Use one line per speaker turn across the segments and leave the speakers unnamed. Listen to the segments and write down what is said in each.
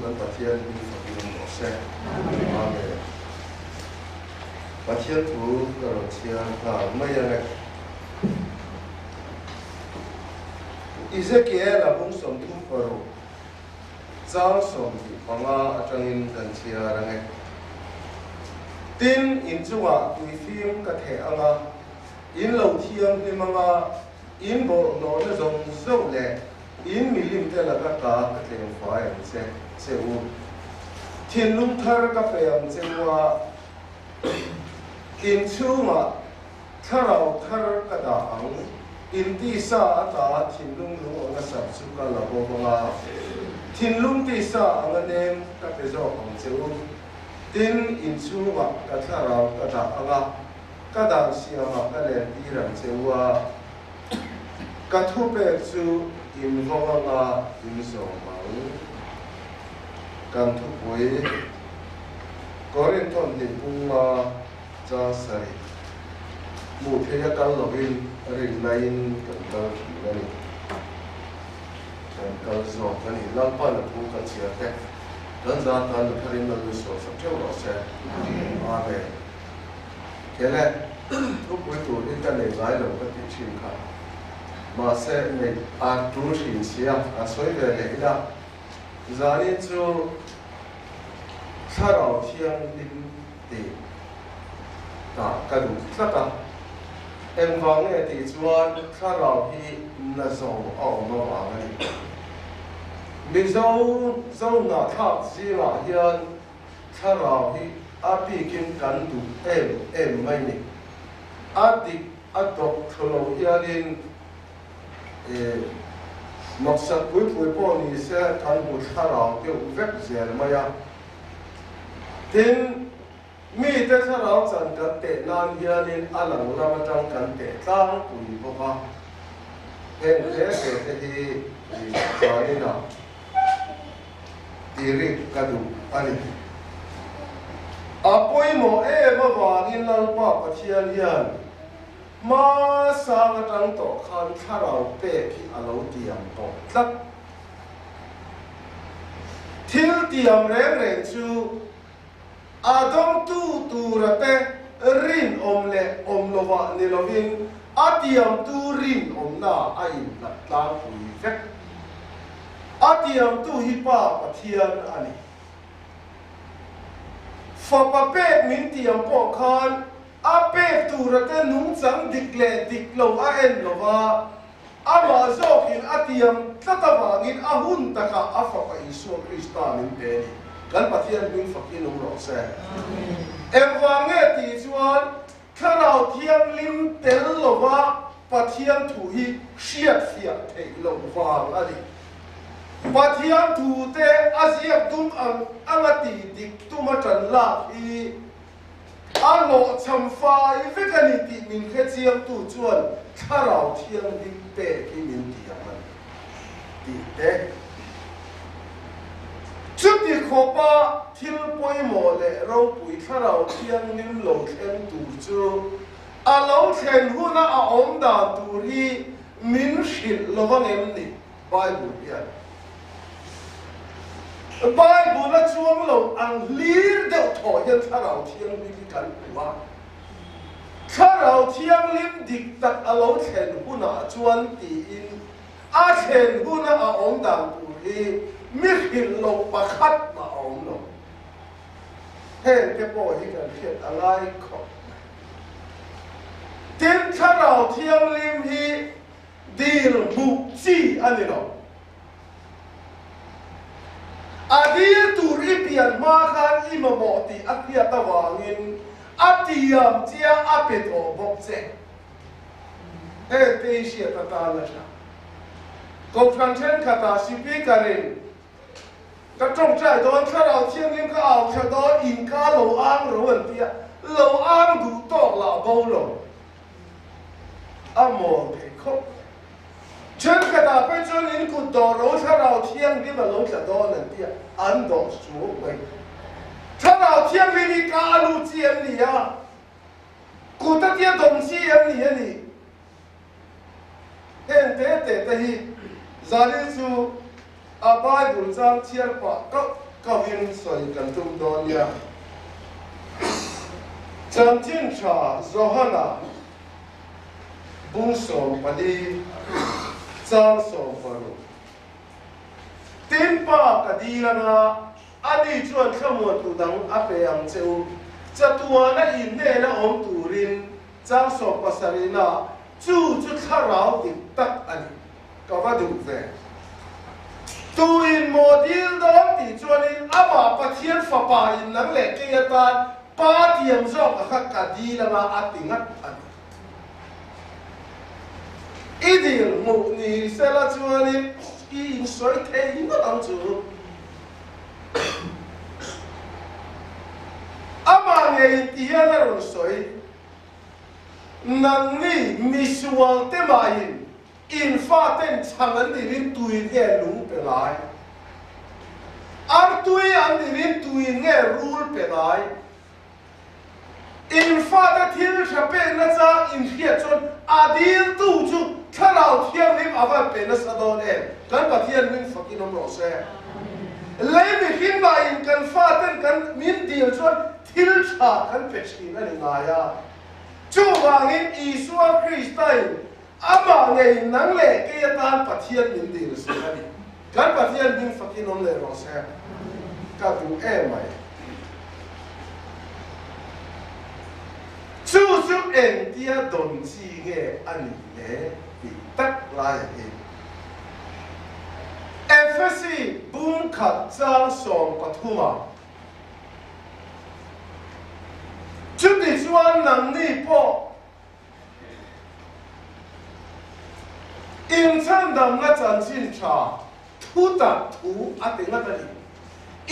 kan Pathian hming fakin awm rawh se. Amen. Pathian thu ka rawn chhiar nghal mai ang e. Ezekiel-a bung 36 chang 25 atangin kan chhiar ang e. Tin, inchungah tuifim ka theh ang a, in lo thianghlim ang a, in bawlhhlawhna zawng zawng leh in milim te laka ta ka tleng fai ang che che u. Thinlung thar ka pe ang che u a, in chhungah thlarau thar ka dah ang, in tisa ata thinlung lung anga sak chu ka la bawk ang a, thinlung tisa anga nem ka pe zawk ang che u. Tin, in chhungah ka thlarau ka dah ang a, ka dan siamah ka lentir ang che u a, ka thupek chu in vawng anga in zawm ang. Kan thupui Korinthon hnih punga chang sarih hmuh theia kal lovin rinnain kan kal thin a ni. Kan kal zawk a ni. Lalpa na thu kan chhiar te kan zan tan na tharin Lal Isua sak theuh rawh se. Amen. Kele, thupui tur hi ka nei ngai lo ka tih thin kha. Mahse, nei a tul thin sia, a sawi ve leh ila. Zanin chu Thlarau Thianghlim tih tah ka duh tlat a. Engvang nge tih chuan Thlarau hi na zo a awm avang a ni. Mizo zo hnahthlak zingah hian Thlarau hi a bikin kan duh em em mai ni. A dik a dawk thlu lo hianin maksak pui pui pawh ni se kan hmu thlarau deuh vek zel mai a. Tin, mite thlarau chan kan teh nan hianin a lang lam atang kan teh tlangpui bawk a. Heng hle hle te hi zaninah Tirik ka duh a ni. A pawimawh em avangin Lalpa Pathian hian hma sang atang tawh khan thlarau pek hi a lo tiam tawh tlat. Thil tiam reng reng chu a dawngtu tura te rinawm leh awm lovah ni lovin a tiamtu rinawmna a inhlat tlangpui vek. A tiamtu hi Pa Pathian a ni. Fapa pek min tiam pawh khan a pek tura te nungchang dik leh dik lo a en lova, amah zawkin a tiam tlat avangin a hun takah a Fapa Isua Krista min pe a ni. Kan Pathian hming fakin awm rawh se. Engvang nge tih chuan Thlarau Thianghlim tel lova Pathian thu hi hriatfiah theih loh vang a ni. Pathian thute a ziak dum ang anga tih dik tuma tan lak hi a hlawhchham fai vek a ni tih min hrechiangtu chuan Thlarau Thianghlim pek hi min ti ang a ni tih te. Chuti khawpa thil pawimawh leh ropui Thlarau Thianghlim lo thleng tur chu a lo thlen huna a awm dan tur hi min hrilh lo vang em ni Bible hian? Bible a chuang lo ang hlir deuh thawh hian Thlarau Thianghlim hi kan hmu a. Thlarau Thianghlim dik tak a lo thlen hunah chuan tiin A thlen huna a awm dan tur hi mi hrilh loh pakhat mah a awm lo. Heng te pawh hi kan hriat a ngai khawp mai. Tin, Thlarau Thianghlim hi dil hmuh chi a ni lo. A dil tur i pian hma khan i mamawh tih a hriat avangin a tiam chia a pe tawh bawk che. Heng te hi hriat atan a tha. Kohhran thenkhatah Speaker-in, Ka tawngtai dawn, Thlarau Thianghlim ka au tha dawn, in ka lo ang ro an ti a, lo ang duh tawk lah bo lo. A mawl thei khawp mai. Thenkhatah phei chuan in kut dawh ro Thlarau Thianghlim a lo tla dawn an ti a, an dawh suau mai. Thlarau Thianghlim hi ka a lut chi an ni a, Kut a tia dawm chi em ni a ni? Heng te te te hi Zalil chu a Bible chang chhiar pah kauh. Kovin sawi kan tum dawn nia. Chanchin tha Johana bung 14 chang 16. Tin Pa ka dil anga ani chuan thlamuantu dang a pe ang che u. Chatuana innena awm turin chang 17 na chu chu thlarau dik tak a ni. Ka va duh ve. Tu in maw dil dawn tih chuanin amah Pathian Fapa in nang leh kei atan Pa tiam zawk a kha ka dil anga a ti ngat a ni. I dil hmuh ni sela chuanin i insawi thei ngawt ang chu. Amah ngeiin ti hian a rawn sawi, Nangni misual te mahin In faten chhang an dilin tuin nge lung pe ngai? Artui an dilin tuin nge rul pe ngai? In fate thil tha pekna chang in hriat chuan a diltu chu Thlarau Thianghlim a van pe nasa dawn em? Kan Pathian min fakin awm rawh se. Lei mihring mahin kan faten kan min dil chuan thil tha kan pe thin a ni ngai a. Chuvangin Isua Kristain Amah ngei nang leh kei atan Pathian min dil sak a ni. Kan Pathian hming fakin awm leh rawh se. Ka duh em mai. Chu chu engtia dawn chi nge a nih le tih tak lai hi. Efesi bung khat chang 13 ah chuti chuan nangni pawh Inchhandamna chanchin tha thu tak thu a ti ngat a ni.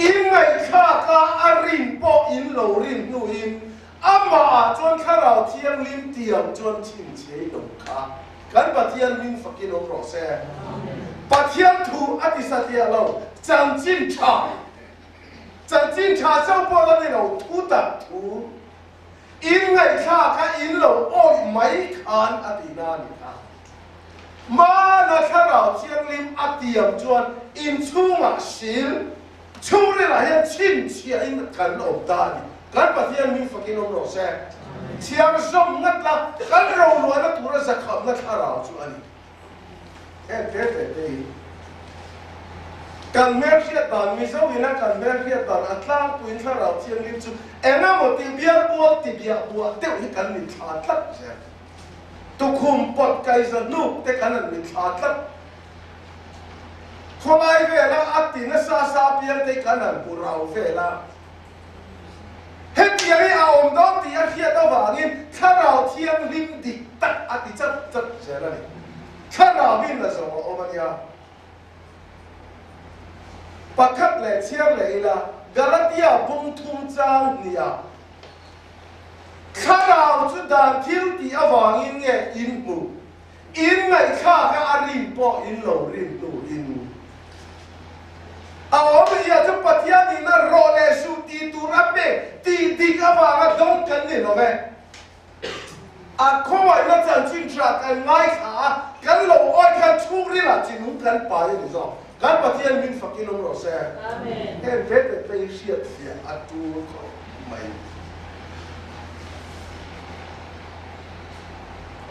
Inngaihthlak a a rin pawh in lo rin hnuin amah ah chuan Thlarau Thianghlim tiang chuan chhinchhiai lo kha kan Pathian hming fakin awm rawh se. Pathian thu a ti satliah lo, chanchin tha, chanchin tha chauh pawh la ni lo, thu tak thu. In ngaihthlak a in lo awih mai khan a tih na a ni kha. Mana Thlarau Thianghlim a tiam chuan in chhungah sil chhungrilah hian chhinchhiah in kan awm ta a ni. Kan Pathian hming fakin awm rawh se. Thiang zawm ngat la kan roluahna tura zakhamna Thlarau chu a ni. Heng te te te hi kan hmelhriat dan, Mizo ina kan hmelhriat dan a tlangpuiin Thlarau Thianghlim chu eng emaw tih bial bual ti biah buah deuh hi kan mitthla tlat zel. Tukhum pawt kaiza hnuk te kan han mitthla tlat. Khawlai vela a ti nasa sa piang te hi kan han hmu rau vel a. Hetiang hi a awm dawn tih a hriat avangin Thlarau Thianghlim dik tak a ti chat chat zel a ni. Thlarau hi la zawng a awm a nia. Pakhat leh chhiar leh ila Galatia bung thum chang hniah Thlarau chu dan thil tih avangin nge in hmuh? In ngaihthlak a a rin pawh in lo rin hnuin a awm ia chu Pathian in a rawh leh suh tih tur a pek tih dik avanga dawng kan ni lo ve. A khawngaihna chanchin tha kan ngaithla a, kan lo awih khan chhungril ah chinung kan pai a ni zawk. Kan Pathian min fakin awm rawh se. Heng te te te hi hriatfiah a tul khawp mai.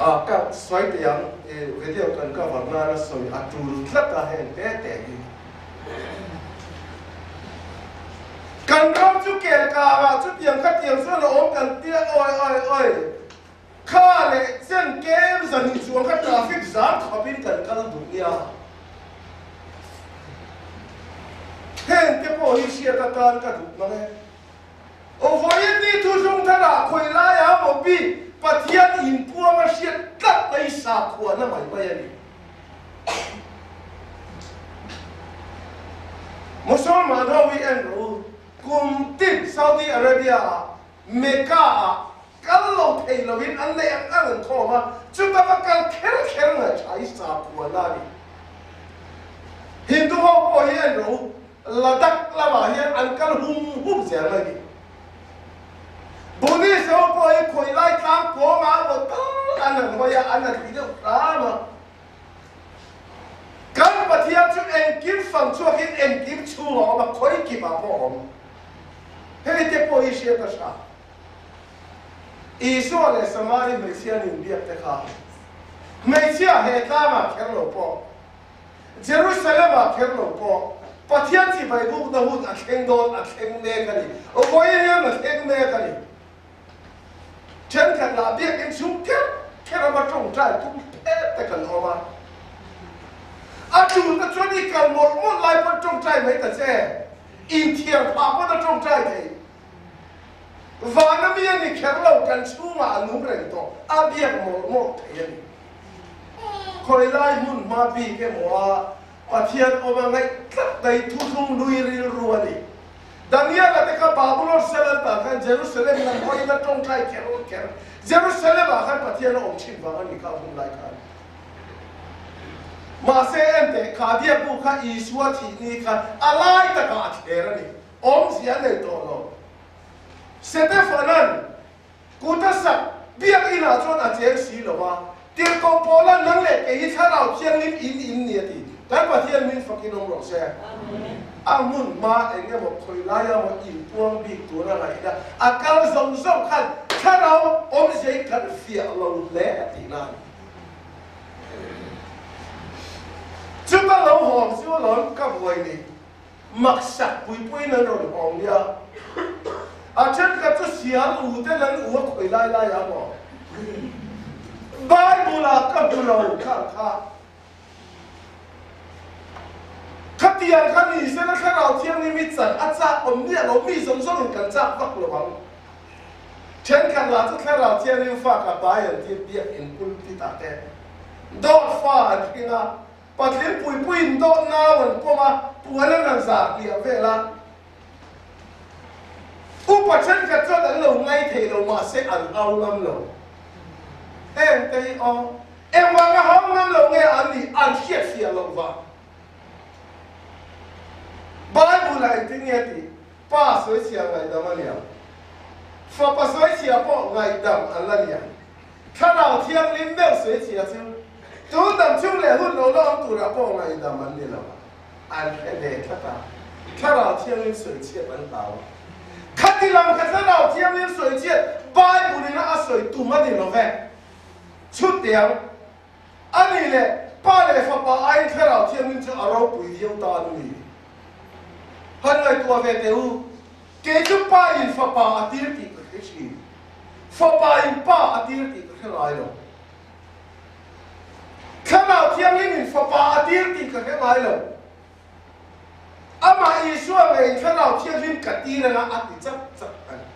A ka sawi teh ang, i video kan cover nana sawi a tul tlat a heng te te hi. Kan ram chu kel kangah chutiang khatiang chuan a awm kan tia awi awi awi kha leh chen kem zan in chuang kha traffic zam khawpin kan kal duh nia. Heng te pawh hi hriat atan ka duh mang e. Aw vawiin ni thu hrung tharah khawi laia maw bik Pathian inpuang a hriat tlat mai sakhuana mai mai a ni. Musalman ho hi en rawh u, kum tin Saudi Arabia ah Mecca ah kal lo thei lovin an neih ang ang an khawm a, chuta va kal kher kher ngaihthla hi sakhuana a ni. Hindu ho pawh hi en rawh u, Ladakh lamah hian an kal hum hum zel mai ni. Buddhist ho pawh hi khawi lai tlang kawngah emaw tal an han hawi a, an han ti deuh hram a. Kan. Pathian chu engkim fang chhuakin engkim chhung a awm a, khawi kipah pawh a awm. Hei te pawh hi hriat a hra. Isua leh Samari hmeichhia an inbiak te kha hmeichhia he tlangah kher lo pawh, Jerusalem-ah kher lo pawh Pathian chibai bukna hun a thleng dawn, a thleng mek a ni. Vawiin hian a thleng mek a ni. Thenkhat lah biakinn chhung kher kher a va tawngtai tum phet te kan awm a. A tul te chuan i kal mawlh mawlh lai pawn tawngtai mai ta che. Inthiar phah pawn a tawngtai thei. Vana mi a ni kher lo, kan chhungah a nung reng tawh, a biak mawlh mawlh thei a ni. Khawi lai hmun hma bik emaw a Pathian awm a ngaih tlat mai thuthlung lui rilru a ni. Daniela te kha Babulon sal an tah khan Jerusalem lam hawiin a tawngtai kher kher. Jerusalem ah khan Pathian a awm thin vang a ni kha a hun lai khan. Mahse enteh, kha biakbu kha Isua thih ni khan a lai takah a thler a ni. Awmzia a nei tawh lo. Setefana'n kut a sak biakinn ah chuan a cheng si lo va, Tirhkoh Paula'n nang leh kei hi Thlarau Thianghlim in in ni a ti. Kan Pathian min fakin awm rawh se. A hmun hma eng emaw khawi lai emaw inpuang bik tur a ngaihna a kal zawng zawng khan Thlarau awmzia hi kan fiah lo hle a tih nan. Chu ka lo hawng chu alawm ka buai ni. Maksak puipuiin an rawn hawng nia. A thenkhat chu sial u ten an u a khawi lai lai a maw? Bible ah ka hmu lo kha kha. Khatiang kha ni sela Thlarau Thianghlim hi chan a chak awm miah lo, mi zawng zawngin kan chak vak lo ang. Thenkhat lah chu Thlarau Thianghlim fa ka pai an tir biakinn pulpit ah te dawt fa an hring a, Patling puipuiin dawt nau an pawm a, puan an rawn zah hliah vel a. Upa thenkhat chuan an lo ngai thei lo mahse an hau ngam lo. Heng te hi aw, engvanga hau ngam lo nge an nih an hriatfiah loh vang. Bible ah engtin nge tih? Pa sawichhia ngaihdam a niang. Fapa sawichhia pawh ngaihdam an la niang. Thlarau Thianghlim meuh sawichhia chu tun dam chung leh hun lo la awm turah pawh ngaihdam an ni lo. An hre ve tlat a, Thlarau Thianghlim sawichhiat an hlau a. Khati lam kha Thlarau Thianghlim sawichhiat Bible ina a sawi tum a ni lo ve. Chutiang A nih leh Pa leh Fapa aiin Thlarau Thianghlim chu a ropui viau ta an ni. Han ngaihtuah ve teh u, kei chu Pa in Fapa a tir tih ka hre thin. Fapa in Pa a tir tih ka hre ngai lo. Thlarau Thianghlim in Fapa a tir tih ka hre ngai lo. Amah Isua ngeiin Thlarau Thianghlim ka tir anga a ti chak chak a ni.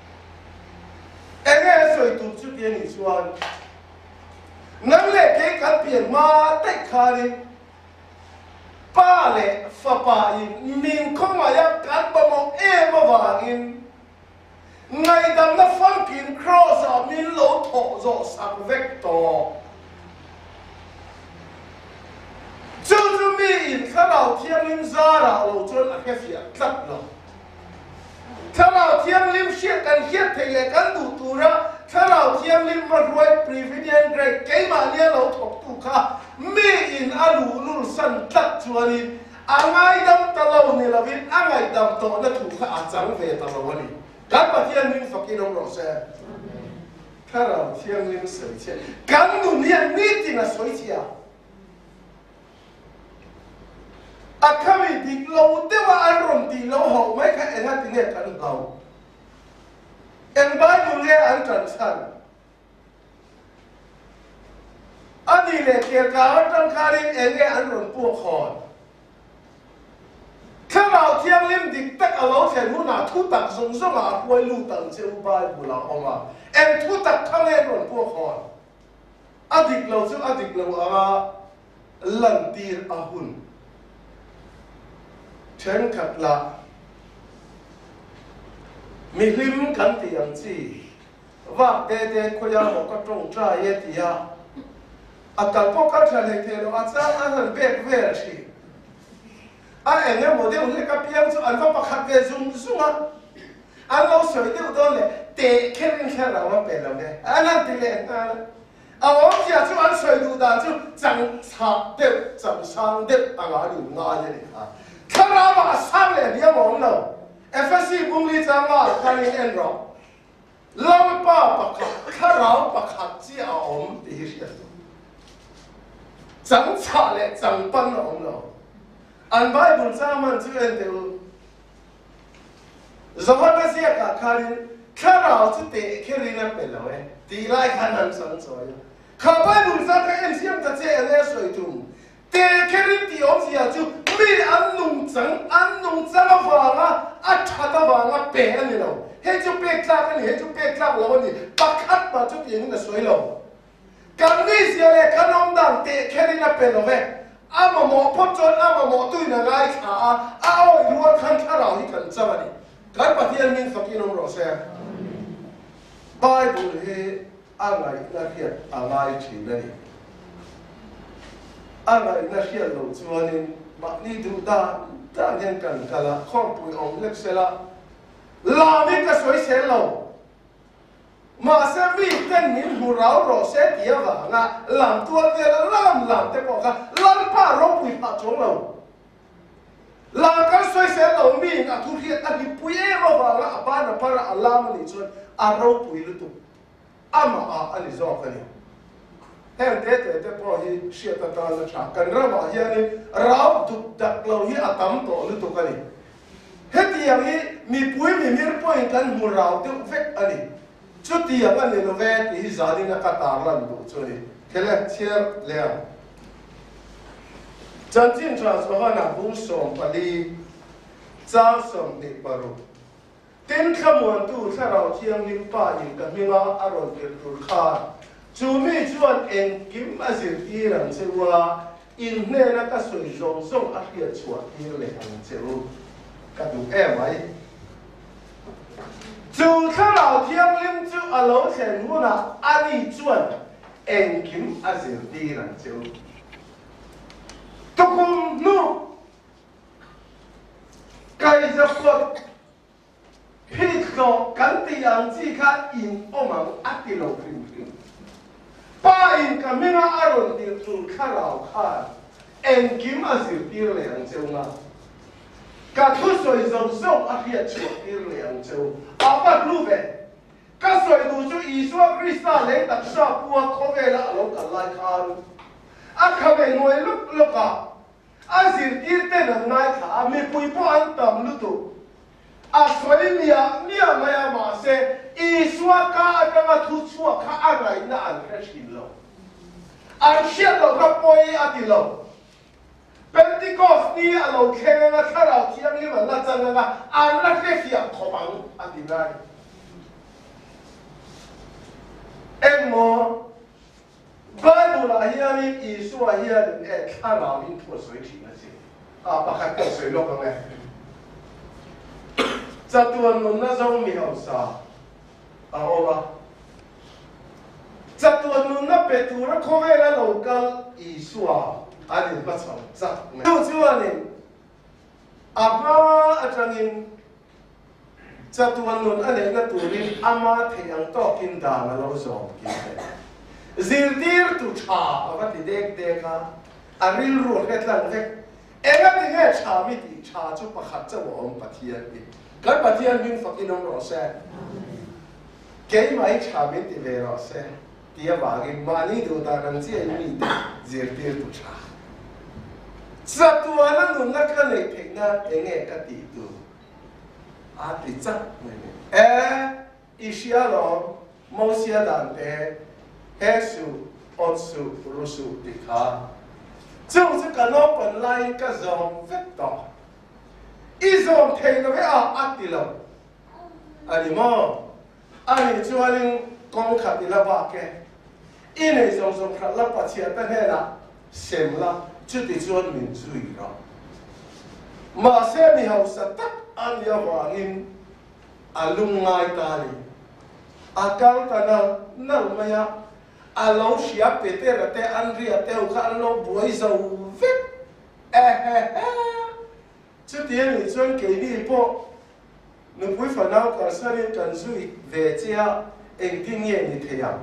Enge a sawi tur chu ti a nih chuan, Nang leh kei kan pian hma daih khanin Pa leh Fapa in min khawngaih a kan mamawh em avangin ngaihdamna famkim Kraws ah min lo thawh zawh sak vek tawh. Chu chu mi in Thlarau Thianghlim zarah lo chuan a hrefiah tlat lo. Thlarau Thianghlim hriat kan hriat theih leh kan duh tura Thlarau Thianghlim hmahruai Prevenient Grade keimahnia lo thawktu kha mi in a luhlul san tlat chuanin a ngaidam ta lo ni lovin a ngaihdam tawhna thu kha a chang ve ta lo a ni. Kan Pathian hming fakin awm rawh se. Thlarau Thianghlim sawichhia kan nun hian nitin a sawichhia. A khami dik lo deuha an rawn tih lo hauh mai kha enga ti nge kan hlau? Eng Bible nge an ṭan chhan? A nih leh Kelkang aṭang khanin eng nge an rawn puak hawn? Thlarau Thianghlim dik tak a lo thlen hunah thutak zawng zawngah a hruai lut ang che u Bible ah awm a, eng thutak kha nge an rawn puak hawn? A dik lo chu a dik lo anga lantir a hun. Thenkhat lah mihlim kan tih ang chi, vak te te khawia maw ka tawngtai e tia a kal pawh kal tha hlei thei lo, a chang an han bek vel thin. A eng emaw deuh hlek apiang chu an va pakhat ve zung zung a, an lo sawi deuh dawn leh teh kherin thlarau a pe lo ve, an han ti leh nghal a. A awmzia chu an sawi duh dan chu chang chhah deuh, chang sang deuh anga an inngai a ni kha. Thlarau ah a sang leh hliam a awm lo. Efesi bungli changa ah khan in en rawh. Lalpa pakhat, thlarau pakhat chiah a awm tih hi hriat tur. Chang chhah leh chang pan a awm lo. An Bible chang hman chu en teh u. Johana ziakah khanin thlarau chu teh kherin a pe lo e tih lai khan an chang chawi a. Kha Bible zat kha en siam ta che eng e sawi tum? Teh kherin tih awmzia chu mi an nungchang, an nungchang avanga a that avanga pe a ni lo. Hei chu pek tlak a ni, hei chu pek tlak lo a ni. Pakhat mah chu tih engin a sawi lo. Kan mizia leh kan awmdan teh kherin a pe lo ve. A mamawh phawt chuan a mamawh tuin a ngaithla a, a awih rual khan thlarau hi kan chang a ni. Kan Pathian min fakin awm rawh se. Bible hi a ngaihna hriat a ngai thin a ni. A ngaihna hriat loh chuanin mahni duh dan dan hian kan kal a, khawmpui awm lek sela lam hi ka sawisel lo. Mahse mi ten min hmu rau rawh se ti avanga lam tual vela lam lam te pawh kha Lalpa ropui phah chuang lo. Lam kan sawisel lo miin a thu hriat a hlimpui em avanga a ban a par a a lam a nih chuan a ropui lutuk amah ah a ni zawk a ni. Heng te te te pawh hi hriat atan a tha. Kan ramah hianin rau duk dak lo hi a tam tawh lutuk a ni. Hetiang hi mipui mimir pawhin kan hmu rau deuh vek a ni. Chutiang a ni lo ve tih hi zanin a ka tarlan duh chu a ni. Khele chhiar leh ang. Chanchin tha Johana bung 14 chang 26. Tin, thlamuantu Thlarau Thianghlim Pa in ka hminga a rawn tirh tur khan chu mi chuan engkim a zirtir ang che u a, in hnena ka sawi zawng zawng a hriat chhuah tir leh ang che u. Ka duh em mai. Chu Thlarau Thianghlim chu a lo thlen hunah ani chuan engkim a zirtir ang che u. Tukum hnu. Kaizakawt phithlawh kan tih ang chi kha in awm ang a ti lo hrim hrim. Pa in ka hminga a rawn tirh tur thlarau khan engkim a zirtir leh ang cheu nga. Ka thusawi zawng zawng a hriat chhuah tir leh ang cheu. A va hlu ve. Ka sawi duh chu Isua Krista lei taksa pua khawvela a lo kal lai khan a khabe hnuai lawk lawk a. A zirtir ten an ngaithla a, mipui pawh an tam lutuk. A sawi miah miah mai a, mahse Isua ka atanga thu chhuak kha a ngaihna an hre thin lo. An hriat loh kha pawi a ti lo. Pentecost ni a lo thleng anga Thlarau Thianghlim an la chan anga an la hre fiah khawp ang a ti ngai. Engmaw? Bible-ah hianin Isua hianin e thlarauin thu a sawi thin a si. Ah, pakhat ka sawi lawk ang e. Chatuan nunna zo mi hausa a awm a. Chatuan nunna pe tura khawvela lo kal Isua an inhmachhawn chak mai. Chu chuanin a hma atangin Chatuan nun a neihna turin ama theih ang tawkin dan a lo zawm kim ve. Zirtirtu tha a va ti dek dek a, a rilru a hre tlang vek. Engati nge tha mi tih tha chu pakhat chauh a awm Pathian hi. Kan Pathian hming fakin awm rawh se. Keimah hi tha min ti ve rawh se tih avangin mahni duh dan ang chiahin mite zirtirtu tha. Chatuana nunna ka neih theihna enge ka tih tur? A ti chak mai ni. E, i hria lawm, Mosia dan te, he suh, awt suh, ru suh tih kha. Chung chu ka naupan laiin ka zawm vek tawh. I zawm thei lo e a, a ti lo. A ni maw? A nih chuanin kawng khat i la bak e. I nei zawng zawng khat la Pathian te hnenah sem la, chuti chuan min zui rawh. Mahse mi hausa tak a nih avangin a lungngai ta a ni. A kal ta nal nal mai a, a lo hria Petera te Andria te ho kha an lo buai zo vek. Ehehe! Chuti a nih chuan keini pawh Nupui fanau kalsanin kan zui ve che a, engtin nge ni thei ang?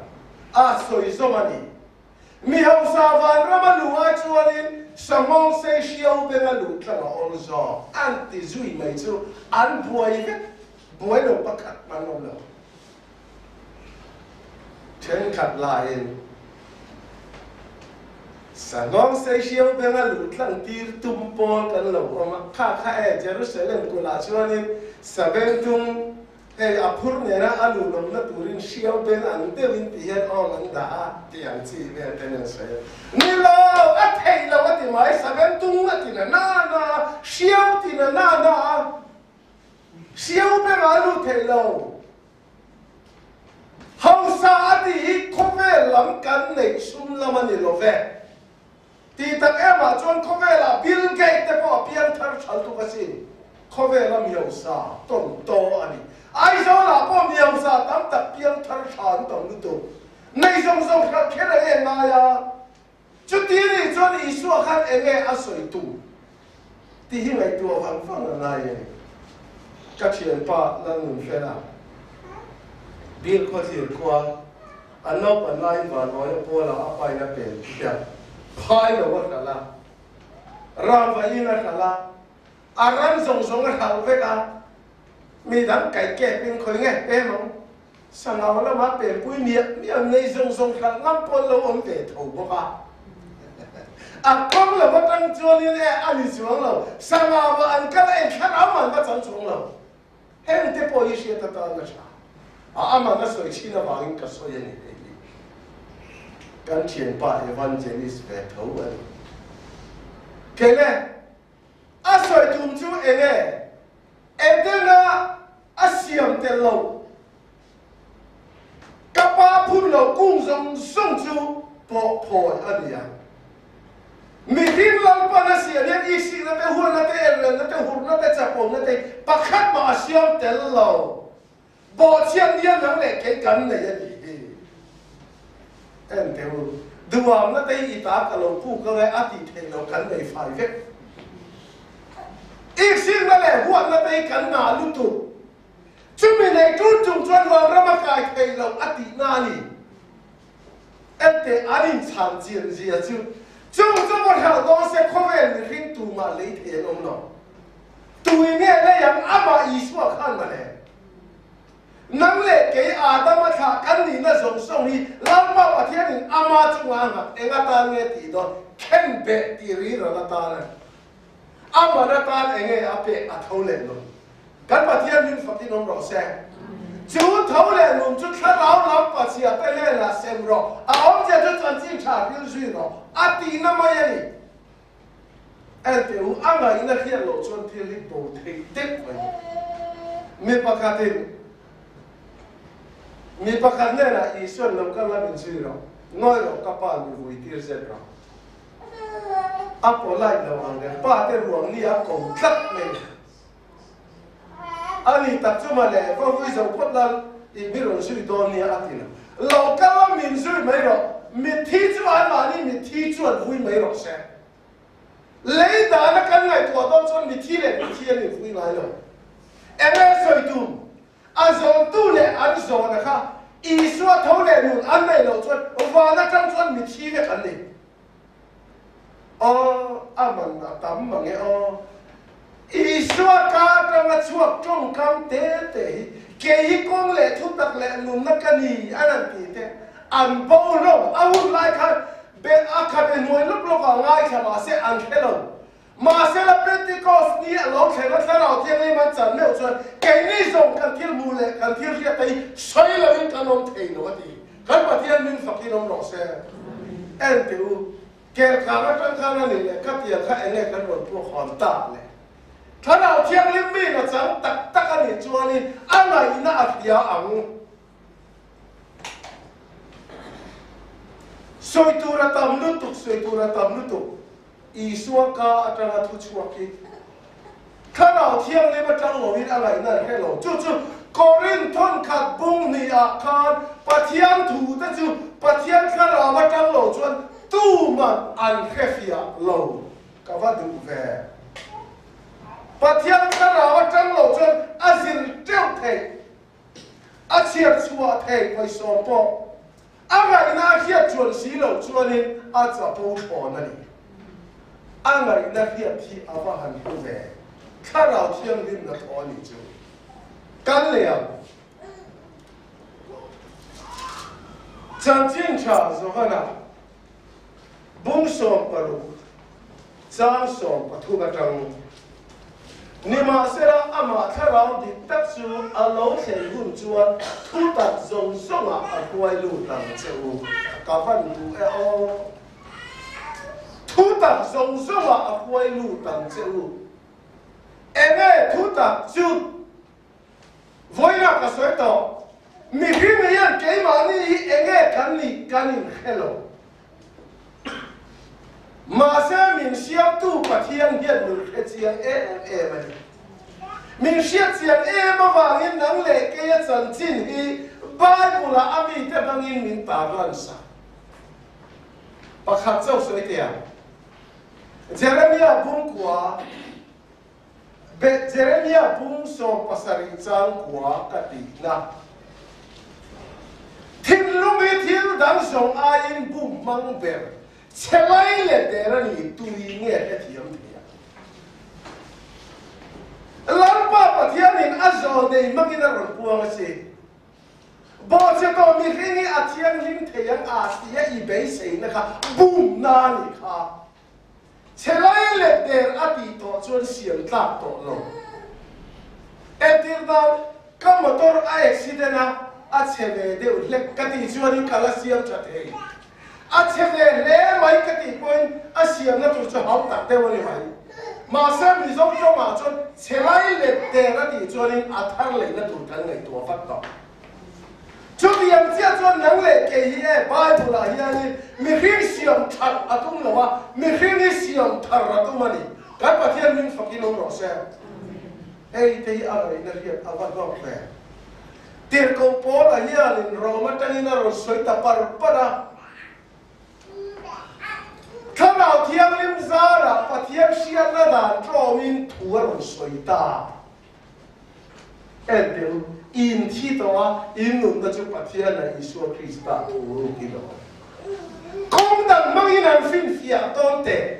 A sawi zawm a ni. Mi hausa vanrama luh ai chuanin Sangawng sei hriau benga luh tlang a awl zawk an ti zui mai chu an buai vek, buai lo pakhat hman awm lo. Thenkhat laiin Sangawng sei hriau benga luh tlang tir tum pawl kan lo awm a, kha kha e Jerusalem kulh ah chuanin Sabengtung Hei a phur nena a luhlawmna turin hriau beng ang deuhin ti hian awng an dah a tih ang chi vel ten an sawi a. Ni lo, a theih lo a ti mai, saveng tung a ti na na na a, hriau ti na na na a, hriau bengah a lut theih lo. Hausa a tih hi khawvel lam kan neih sum lam a ni lo ve. Tih tak emah chuan khawvelah Bill Gate te pawh a piang thar thal tuk asin. Khawvela miosa tawn taw a ni. Aizawlah pawh miosa tam tak piang thar tha an tam lutuk. Nei zawng zawng hralh kher a en ngai a. Chuti nih chuan Isua khan eng nge a sawi tum tih hi ngaihtuah vang vang a ngai a ni. Ka thianpa Lalnunfela, Bill Khawthlir khua, An naupan laiin vanawia pawlah a pain a pen thiam phai lo a hralh a, rangvain a hralh a, a ram zawng zawng a hralh vek a, mi dang kaih kepin khawi nge pem ang, sangau lama penpui miah miah nei zawng zawng hralh ngam pawn lo awm ve tho bawk a. A kawng lo atang chuanin e a ni chuang lo, sangau ah an kal a en thlarau man va chang chuang lo. Heng te pawh hi hriat atan a tha. A aman a sawi thin avangin ka sawi a ni hei hi. Kan thianpa evangelist ve tho a ni. Kele, a sawi tum chu enge? Edena a siam tel lo. Ka pa phun lo kung zawng zawng chu pawh phawi a ni ang. Mihring Lalpan a siam hian ihsikna te, huatna te, elrelna te, hurna te, chapawmna te pakhat mah a siam tel lo. Bawhchhiat nia nang leh kei kan nei a nih hi. En teh u, duhamna te hi i ta ka lo puk ang e a tih theih loh kan nei fai vek. Ihsikna leh huatna te hi kan ngah lutuk. Chumi nei tun chung chuan vanram a kai thei loh a tihna a ni. Enteh an inchhan chian zia chu chung chu va hralh dawn se khawvel mihring tumah lei thei an awm lo. Tui nge lei ang amah Isua khan mawle. Nang leh kei Adama thlah kan nihna zawng zawng hi Lalpa Pathianin ama chunga a nghat eng atan nge tih dawn khen beh tih ri ral atan a ni. Amah atan enge a pek a tho leh nun. Kan Pathian min fakin awm rawh se. Chu tho leh nun chu thlarau lam pachhia te hnenah sem rawh, a awmzia chu chanchin tha hril zui rawh a tihna mai a ni. Enteh u, a ngaihna hriat loh chuan thil hi bo theih deuh mai. Mi pakhatin mi pakhat hnenah Isuan lo kal la min zui rawh, ngawi rawh ka pa mi vui tir zet rawh. A polite lo ang reng, pa te ruang ni a ko tlat mai. A ni tak chu mawle, va vui zo phawt la i mi rawn zui dawn nia a ti lo. Lo kal a min zui mai rawh, mitthi chu anmahni mitthi chuan vui mai rawh se. Lei dana kan ngaihtuah dawn chuan mitthi leh mitthi an invui ngai lo. Enge sawi tum? A zawntu leh an zawna kha Isua tho leh nun an neih loh chuan van atang chuan mitthi vek an ni. Aw, a man a tam mang e aw. Isua ka atanga chhuak tawngkam te te hi kei hi kawng leh thutak leh nunna ka ni an han tih te an bo hlawm. A hun lai khan be a khabe hnuai lawk lawk ah ngaithla mahse an hre lo. Mahsela Pentecost ni a lo thleng a Thlarau Thianghlim an chan meuh chuan keini zawng kan thil hmuh leh kan thil hriat te hi sawi loin kan awm thei lo a ti. Kan Pathian min fakin awm rawh se. En teh u, Kelkang atang khan a nih leh ka tiang kha enge kan rawn puak hawn tak le? Thlarau Thianghlim mi na chang tak tak a nih chuanin a ngaihna a hria ang. Sawi tur a tam lutuk, sawi tur a tam lutuk. Isua ka atanga thu chhuak hi Thlarau Thianghlim atang loin a ngaihna an hre lo. Chu chu Korinth thawnkhat bung hnih ah khan Pathian thu te chu Pathian Thlarau atang lo chuan tuman an hrefiah lo. Ka va duh ve. Pathian Thlarau atang lo chuan a zir teuh theih, a chhiar chhuah theih vawisawm pawh. A ngaihna a hriat chuan si loh chuanin a chapo thlawn a ni. A ngaihna hriat hi a va han hlu ve. Thlarau Thianghlimna thaw a nih chu. Kan lei ang. Chanchin tha Johana bung 16 chang 13 atang, Nimahsela amah thlarau dik tak chu a lo thlen hun chuan thu tak zawng zawngah a hruai lut ang che u. Ka van duh e aw. Thu tak zawng zawngah a hruai lut ang che u. Enge thu tak chu? Vawiinah ka sawi tawh, mihring hian keimahni hi enge kan nih kan inhre lo. Mahse min siamtu Pathian hian min hre chiang em em a ni. Min hriat chiang em avangin nang leh keia chanchin hi Bible-ah a mite hmangin min tarlan sak. Pakhat chauh sawi teh ang. Jeremia bungkua. Beth Jeremia bung 17 chang kua ka tihna. Thinlung hi thil dang zawng aiin bum hmang ber che lai leh der a ni tui nge hrethiam thei ang. Lalpa Pathianin a zawl nei hmangin a rawn puang a si. Bawhchhe tawh mihring hi a thianghlim thei ang a tia i beiseina kha bumna a nih kha. Chhe lai leh der a tih tawh chuan siam tlak tawh lo. Entir nan, ka motor a accident a, a chhe ve deuh hlek ka tih chuanin ka la siam tha thei. A chhe ve hle mai ka tih pawhin a siamna tur chu hau tak deuh a ni mai. Mahse Mizo tawngah chuan chhe lai leh der a tih chuanin a thar leihna tur kan ngaihtuah vat tawh. Chutiang chiah chuan nang leh kei hi e Bible-ah hianin mihring siam that a tum lo a, mihring hi siam thar a tum a ni. Kan Pathian hming fakin awm rawh se. Hei te hi a ngaihna hriat a va hlawk ve. Tirhkoh Paula hianin Rome atangin a rawn sawi ta par par a. Thlarau Thianghlim zarah Pathian hriatna dan tlawmin thu a rawn sawi ta. Entir, In thi tawh a, in nunna chu Pathian leh Isua Krista thu rukin a awm. Kawng dang hmangin han finfiah dawn teh.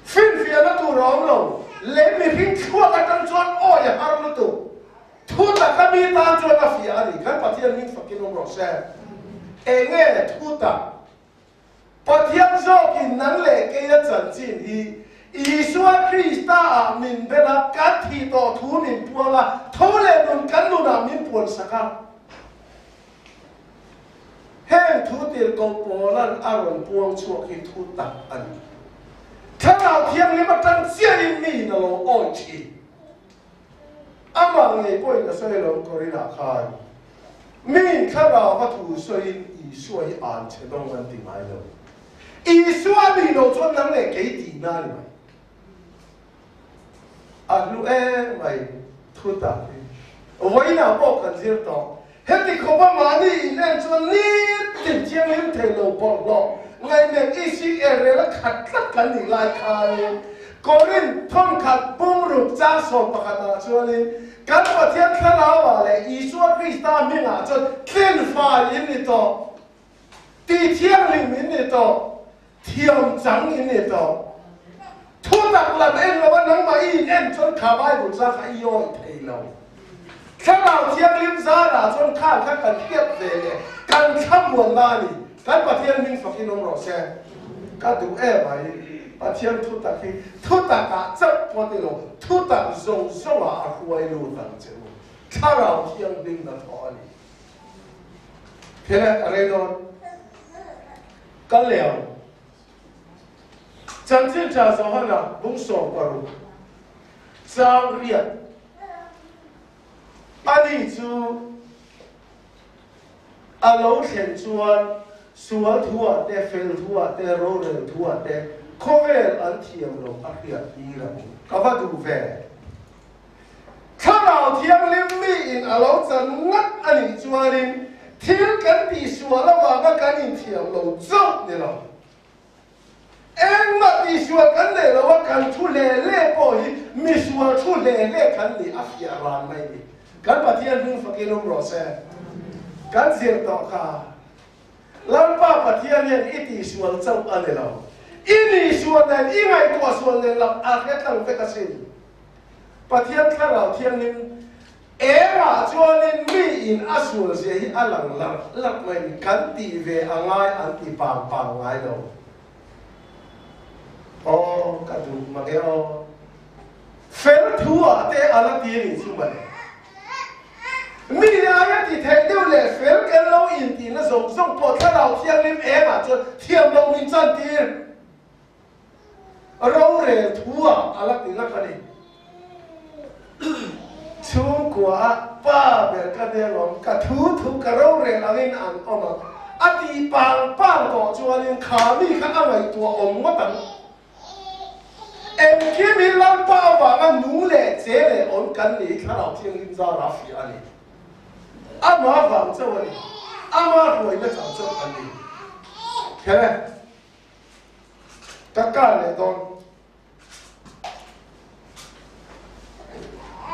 Finfiahna tur a awm lo. Lei mihring thluak atang chuan awi a har lutuk. Thu taka mi tan chuan a fiah a ni. Kan Pathian min fakin awm rawh se. Enge thu tak? Pathian zawkin nang leh keia chanchin hi Isua Krista-ah min bel a, kan thih tawh thu min puang a, tho leh nun kan nunah min puansak a. Heng thu tirhkoh Paula'n a rawn puang chhuak hi thu tak a ni. Thlarau Thianghlim atang chiahin miin a lo awi thin. Amah ngei pawhin a sawi lo Korinah khan, Miin thlarau a thu sawiin Isua hi an chhe dawng an ti ngai lo. Isua nih loh chuan nang leh kei tihna a ni mai. A hlu em mai thu tak hi. Vawiinah pawh kan zir tawh. Heti khawpa mahni in en chuan nitin thianghlim thei lo bawlhhlawh ngaihnek isi erel a khat tlat kan nih lai khanin Korinth thawnkhat bungruk chang 11 ah chuanin kan Pathian thlarauah leh Isua Krista hmingah chuan tlinfai in ni tawh, ti thianghlim in ni tawh, thiam chang in ni tawh. Thutak lam en lova nangmah i in en chuan kha Bible cha kha i awih thei lo. Thlarau Thianghlim zarah chuan kha kha kan hriat ve leh kan thlamuanna a ni. Kan Pathian hming fakin awm rawh se. Ka duh em mai. Pathian thutak hi thutakah chauh pawh ti lo, thutak zawng zawngah a hruai lut ang che u. Thlarau Thianghlim na thawh a ni. Thil a rei dawn. Kal leh ang. Chanchin tha Johana bung 16 chang riat ani chu a lo thlen chuan sual thuah te, fel thuah te, rorel thuah te khawvel an thiam lo a hriat tir ang. Ka va duh ve. Thlarau Thianghlim miin a lo chan ngat a nih chuanin thil kan tihsual avanga kan inthiam lo chauh ni lo. Engmah tihsual kan neih lo a, kan thu hle hle pawh hi misual thu hle hle kan nih a fiah ran mai ni. Kan Pathian hming fakin awm rawh se. Kan zir tawh kha. Lalpa Pathian hian i tihsual chauh a ni lo. I nihsual nen, i ngaihtuah sual nen lam a hre tlang vek asin. Pathian Thlarau Thianghlim engah chuanin mi in a sual zia hi a lang larh larh mai kan tih ve a ngai an ti pang pang ngai lo. Aw ka duh mange aw. Fel thu ah te a la ti a nih chu mawle. Mi aia ti theih deuh leh fel kan lo intihna zawng zawng pawh Thlarau Thianghlim engah chuan thiam loh min chantir. Rorel thu ah a la ti ngat a ni. Chhungkua ah pa ber ka nia lawm, ka thu thu ka rorel angin an awm ang a tih pang pang tawh chuanin kha mi kha a ngaihtuah awm ngawt ang. Engkim hi Lalpa avanga nung leh che leh awm kan ni hi Thlarau Thianghlim zara fiah a ni. Ama vang chauh a ni. Ama hruaina chang chauh kan ni. Khere, ka kar leh dawn.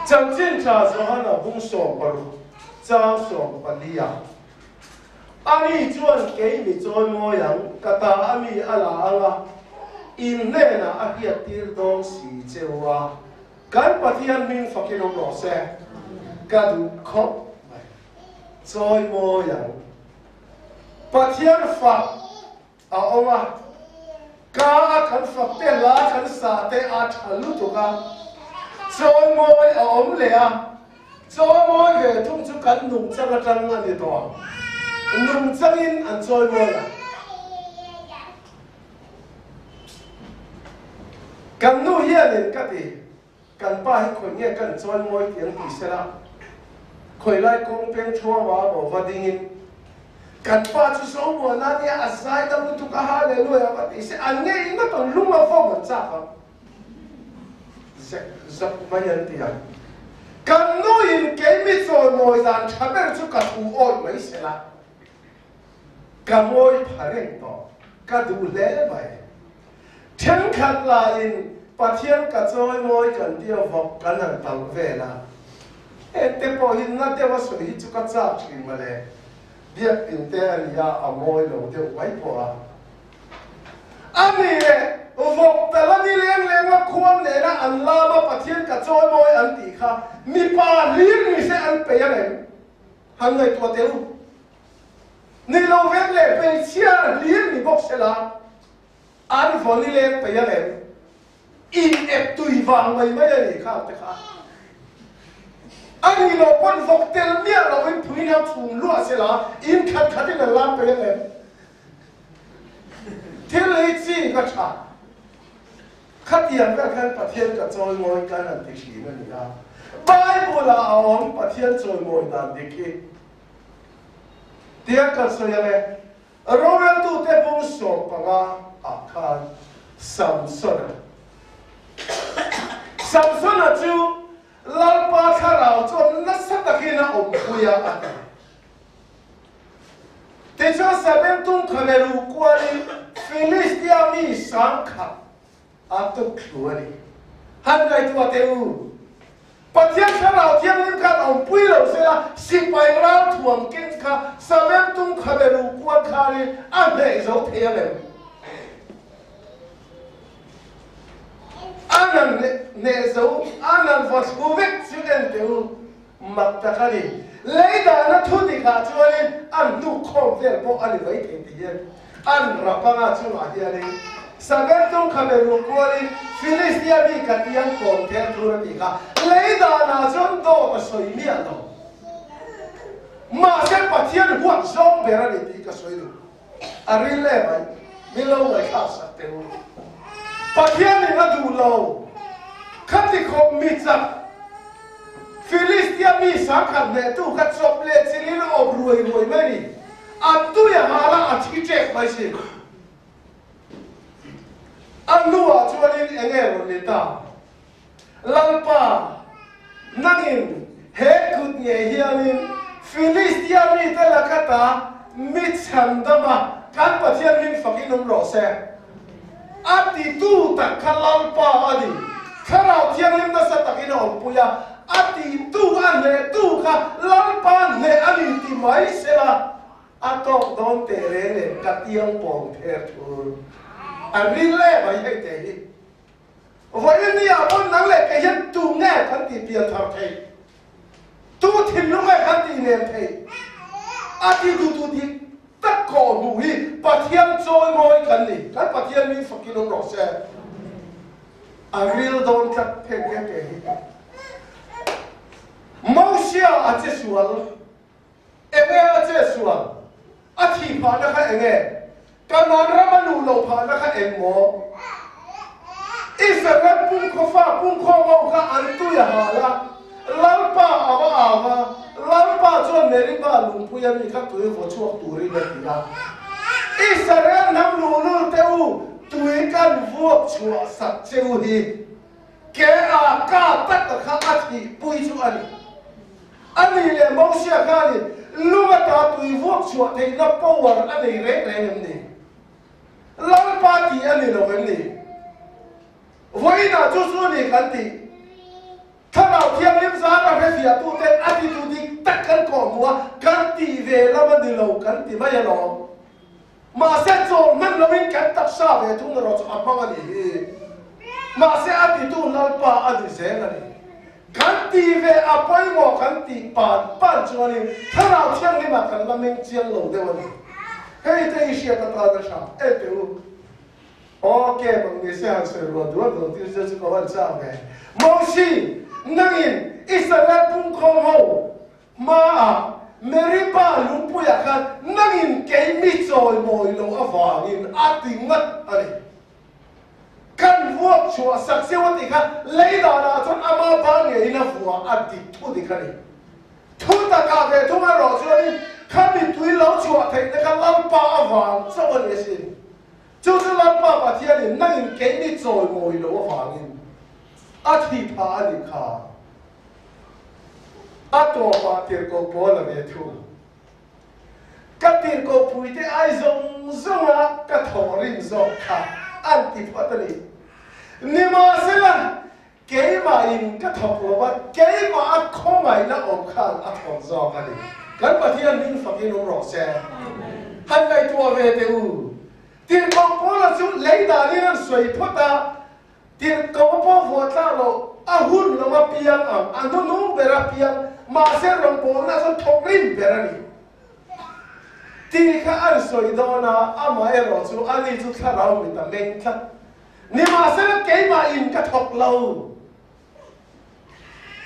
Chanchin tha Johana bung 16 chang 14 ah, Ani chuan kei mi chawi mawi ang, ka ta a mi a la ang a, in hnenah a hriattir dawn si cheu a, kan Pathian hming fakin awm rawh se, ka duh khawp mai. Chawi mawi ang. Pathian fak a awm a, ka a kan fak te hla kan sa te a tha lutuk a, chawi mawi a awm leh a, Chawimawi ve thung chu kan nungchang atang a ni tawh ang. Nungchangin an chawimawi a. Kan nu hianin ka ti, kan pa hi khawi nge kan chawimawi tih an ti sela, khawi lai kawng peng thuama maw va dingin, kan pa chu Zomuana ania a zai dam lutuk a hallelujah va ti se, an ngei ngawt ang, lung a vawm an chak ang. Zek zak mai an ti a. Kan nuin kei mi chawimawi dan tha ber chu ka thu awih mai se la, ka ngawi pha reng tawh, ka duh hle mai. Thenkhat laiin Pathian ka chawimawi kan tia vawk kan han talh vel a, hengte pawh hi na deuh a sawi hi chu ka chak thin mawle, biaktin te a nia a mawi lo deuh mai pawh a. A ni leh vawk tal a ni leng leng a khuang nena an lam a Pathian ka chawimawi an tih kha mipa hlir ni se an peih ang em? Han ngaihtuah teh u. Ni lo vek leh hmeichhia hlir ni bawk sela an vaw ni leng peih ang em? In ep tui vang mai mai a ni khang te kha. A ni lo pawn vawk tel miah lovin phuin hang chhung luah sela in khat khatin an lam peih ang em? Thil hi chi ka tha. Khatiang vel khan Pathian ka chawimawi kan han ti thin a ni a. Bible ah a awm Pathian chawimawi dan dik hi. Tiang kan sawi ang e. Roreltute bung 15 ah khan Samsona. Samsona chu Lalpa thlarau chuan nasa takin a awmpui a a ti. Tichuan Sabengtung khabe ruh kualin Filistia mi 10,000 a tuk thlu a ni. Han ngaihtuah teh u, Pathian Thlarau Thianghlim khan awmpui lo sela, sipai ral thuam keng kha Sabengtung khabe ruh kual khanin a hneh zo thei ang em? A nan hneh zo, a nan va thlu vek chu en teh u. Mak tak a ni. Lei dahna thu dikah chuanin an hnuk khawm vel pawh a ni mai thei ti hian an rap anga chungah hianin Sabengtung kha be ruh kualin Filistia mi ka tiang kawm ther thur a tih kha lei danah chuan dawt a sawi miah lo. Mahse Pathian huat zawng ber a ni tih ka sawi duh. A ril em mai. Min lo ngaihthlak sak teh u. Pathianin a duh lo. Khati khawp mi chak Filistia mi 10,000 hnehtu kha chawp leh chilhin a awp ruai ruai mai a ni. A tui a hal a, a thi ṭek mai si. A hnuah chuanin eng nge rawn ni ta? Lalpa, nangin he kut ngei hianin Filistia mite laka ta mi chhandama kan Pathian hming fakin awm rawh se. A titu tak kha Lalpa a ni. Thlarau Thianghlim nasa takin a awmpui a. A ti tu, a hneh tu kha Lalpa hneh a ni ti mai sela, a tawk dawn teh reng nen ka tiang pawng ther thur. A ril em mai hei te hi. Vawiin ni ah pawn nang leh kei hian tu nge kan ti pian thar theih? Tu thinlung nge kan ti nem theih? A ti tu tu dik tak kawh hmuh hi Pathian chawimawi kan ni. Kan Pathian min fakin awm rawh se. A ril dawn tlat pheng ke ke hi. Mosia a che sual. Enge a che sual? A thih phahna kha enge? Kanaan ram a luh loh phahna kha eng maw? Israel pungkhawfa pungkhawm ho kha an tui a hal a, Lalpa a va au a, Lalpa chuan Meribah lungpui a mi kha tui vaw chhuak turin a ti a. Israel hnam luhlul te u, tui kan vuak chhuah sak che u hi ke a ka tak a kha a thihpui chu a ni. A ni leh Mosia khanin lung ata tui vuak chhuah theihna power a nei reng reng em ni? Lalpa tih a ni lo em ni? Vawiinah chu chu a ni kan tih. Thlarau Thianghlim zan a hrefiahtuten a titu dik tak kan kawhhmuh a, kan tih ve lam a ni lo kan ti mai alawm. Mahse chawl hman loin kan taksa ve thung erawh chu a hmang a nih hi. Mahse a titu Lalpa a ni zel a ni. Kan ti ve a pawimawh kan tih pan pan chuanin Thlarau Thianghlimah kan la meng chiang lo deuh a ni. Hei te i hriat atan a tha em teh u. Ok, mang ni se han sawi rual dual dual tir che chu ka van chak ve. Mosi, nangin Israel pungkhawm ho Hmaah Meribah lungpuiah khan nangin kei mi chawimawi loh avangin a ti ngat a ni. Kan vuak chhuah sak zeuh a tih kha lei danah chuan ama ban ngeiin a vuah a dik thu dik a ni. Thu takah ve thung erawh chuanin kha mitui lo chhuah theihna kha Lalpa avang chauh a ni asin. Chu chu Lalpa Pathianin nangin kei mi chawimawi loh avangin a thi phah a nih kha. A tawpah tirhkoh pawl a ve thung. Ka tirhkoh puite ai zawng zawnga ka thawh rin zawk kha an ti phawt a ni. Nimahsela, keimahin ka thawk lo va, keimah a khawngaihna awm khan a thawk zawk a ni. Kan Pathian hming fakin awm rawh se. Han ngaihtuah ve teh u. Tirhkoh Paula chu lei danin an sawi phawt a, Tirhkoh pawh vuah tlak loh, a hun lo a piang ang, a hnunung ber a piang, mahse rawngbawlna chuan thawk rim ber a ni. Tih kha an sawi dawn a, amaherawh chu ani chu thlarau mit a meng tlat. Nimahsela keimahin ka thawk lo.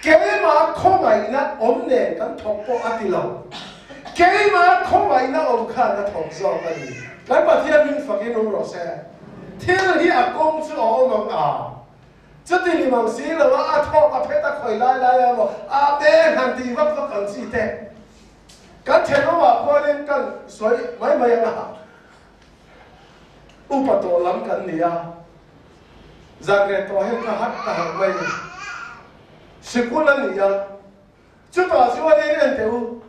Keimah khawngaihna awm nen kan thawk pawh a ti lo. Keimah khawngaihna awm khan a thawk zawk a ni. Kan Pathian min fakin awm rawh se. Thil hi a kawng chu a awm ang a. Chuti ni mang si lo a, a thawk a phet a khawi lai lai a maw, a beng han tih vak vak ang chi te. Kan thenawmah khuanin kan sawi mai mai ang a. Upa tawh lam kan ni a, zan reh tawh hian ka harh ka harh mai ni. Sikul a ni a, chutah chuanin en teh u,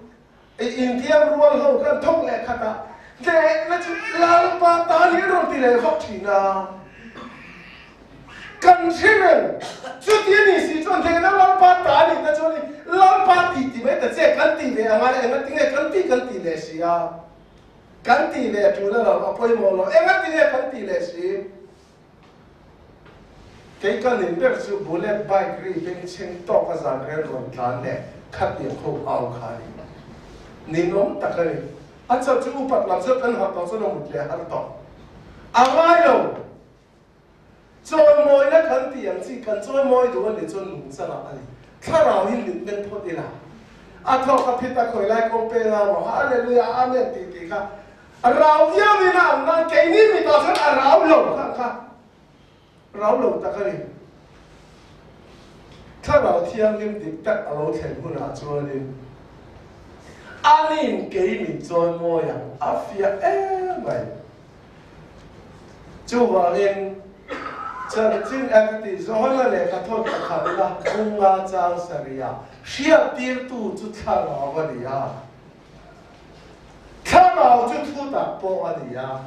i intiam rual ho khan thawk leh khat a, tlehna chu Lalpa tan hi an rawn ti leh vak thin a. Kan hre reng, chuti a nih si chuan tlehna Lalpa ta a nih te chuanin Lalpa tih ti mai ta che kan tih ve angai enga tinge kan tih kan tih leh si a. Kan tih leh tul a lo, a pawimawh lo. Enga ti nge kan tih leh si? Kei ka nin ber chu bullet bike ri bengchheng tawk a zan rel rawn tlan leh khatiang ho au kha a ni. Ninawm tak a ni. A chhan chu upat lam zawk kan harh tawh chuan a mut leh har tawh. A ngai lo. Chawimawina kan tih ang chi kan chawimawi duh a nih chuan nungchangah a ni. Thlarau hi mit men phawt ila. A thawk a phit a khawi lai kawng peng a maw Hallelujah Amen tih tih kha a rau viau in a ang nan keini mitah chuan a rau lo kha kha rau lo tak a ni. Thlarau thianghlim dik tak a lo thlen hunah chuanin anin kei min chawimawi ang a fiah em mai. Chuvangin, chanchin a ka tih Johana lehkha thawn pakhat la bunga chang sarih hriattirtu chu thlarau a ni a. Thlarau chu thu tak pawh a ni a.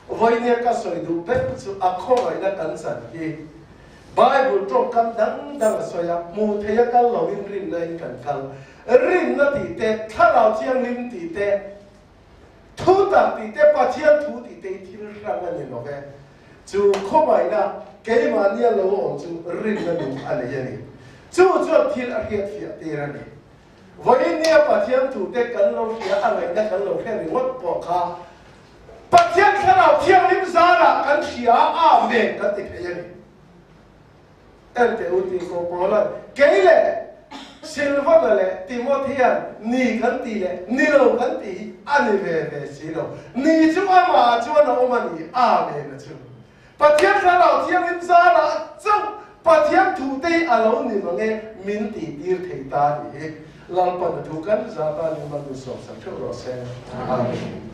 Vawinia ka sawi duh ber chu a khawngaihna kan chan hi. Bible tawngkam dang dang a sawi a, hmuh theih a kal loin rinna in kan kal. Rinna tih te, Thlarau Thianghlim tih te, Thu tak tih te, Pathian thu tih te hi thil hrang a ni lo ve. Chu khawngaihna keimahnia lo awm chu rinna nung a nei a ni. Chu chuan thil a hriatfiah tir a ni. Vawiinnia Pathian thu te kan lo hria a ngaihna kan lo hre ringawt pawh kha Pathian Thlarau Thianghlim zarah kan hria a, Amen kan ti thei a ni. Ente u tih ko Paula'n kei leh Silvana leh Timothy-a'n ni kan tih leh ni lo kan tih hi a ni ve ve si lo. Ni chu amah chuan a awm a ni, Amen a chu. Pathian Thlarau Thianghlim zarah chauh Pathian thute hi a lo ni mang e min tihtir thei ta a nih hi. Lalpan a thu kan zata ning man min sawmsak theuh rawh se. Amen.